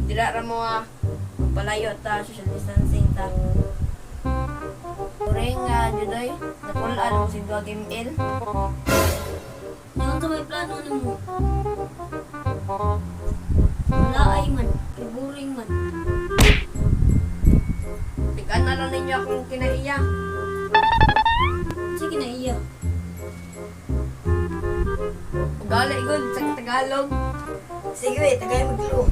Dira ra mo ah. Palayo ta, social distancing ta. Boring nga judoy, napulaan mo si Duag ML. Yung sa may plano nimo. Wala ay man, kay boring man. Tikan na lang ninyo akong kinaiya. Sige na iya. Ugali gud sa Tagalog. Sige, wait, tagay maglo.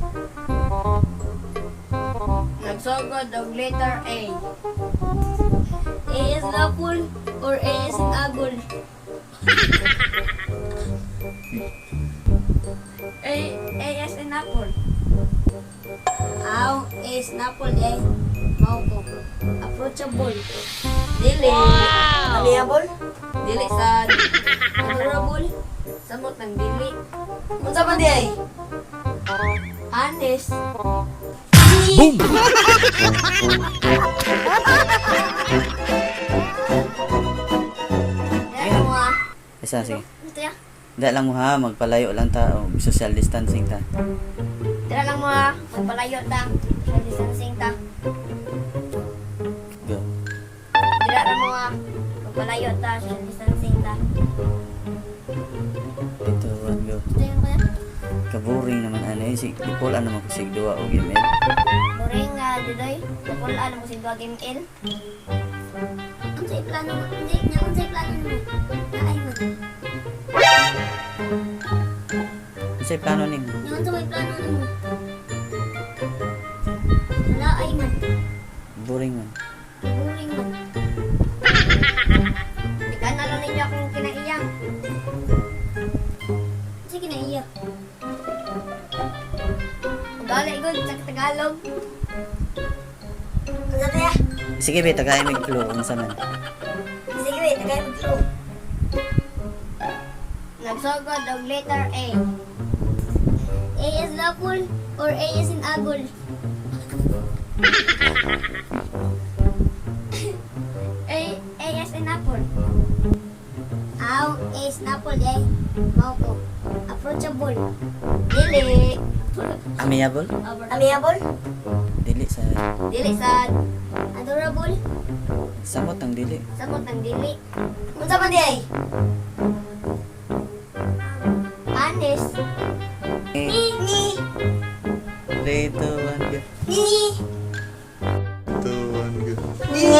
Nagsugod og letter A. A is an apple or A is an agol. A, A as in apple. Aw, A is an apple eh. Mao ko. Approachable. Dili. Amiable? Dili sad. Adorable. Samot ng dili. Unsa man di ay? Honest. Boom! Dira mo ah. Isa, sige. Ito ya. Dira lang mo ha, magpalayo lang ta, o social distancing ta. Dira lang mo ha. Magpalayo ta. Social distancing ta. Go. Dira lang mo ha. Magpalayo ta. Social distancing ta. 3, 2, 1, go. Ito yun kuya. Kaboring naman ano eh, sig ipol ano man ko sig duwa og email. Boring nga judoy. Napulaan mo si Duag ML. Unsay plano mo? Hindi niya unsay plano nimo. Naay man. Unsay plano nimo? Nya unsa may plano nimo? Wala ay man. Boring man. Kay boring man. Tikan na lang ninyo akong kinaiya. Sige na iya. Ugali gud sa Tagalog. Unsa ta ya? Sige be, tagay mig clue unsa man. Sige, wait, tagay maglo. Nagsugod og letter A. A is an apple or A is an agol. A, A as in apple. Aw, A is an apple eh. Mao ko. Approachable. Dili. Amiable? Amiable? Dili sa Dili sad. Adorable. Samot ang dili. Samot ng dili. Unsa man di ay? Honest. Eh, Ni. 3, 2, 1, go. Ni. 2, 1, go. Ni.